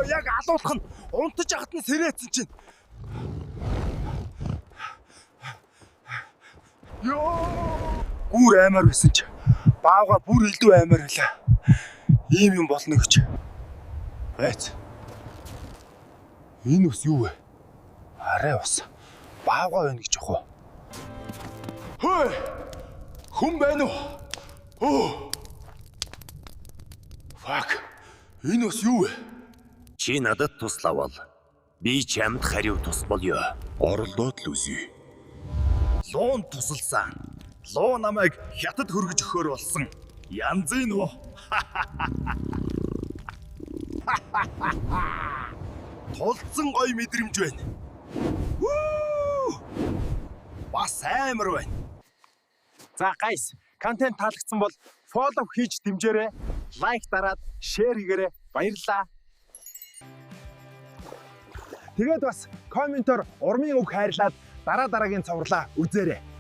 Яг алуулах нь унтаж ахад нь сэрээцэн чинь. Йоо! Гүр аймаар байсан чи баавга бүр илүү аймаар байлаа. Ийм юм болно гэж. Байц. Энэ ус юу вэ? Арай ус. Баавга байна гэж явах уу? Хөөе! Хүн байна уу? Өө! Fuck. Энэ ус юу вэ? Чи надад туславал би чамд хариу тус болёо. Оролдоод л үзье. Луун тусалсан. Луу намайг хятад хөргөж өгөхөр болсон. Янзын үү? Тулцсан гоё мэдрэмж байна. Вүү! Бас амар байна. За guys, контент таалагдсан бол follow хийж дэмжээрэй. Лайк дараад, share хийгээрэй. Баярлалаа. Тэгээд бас комментоор урмын үг хайрлаад дараа дараагийн цувралаа үзээрэй.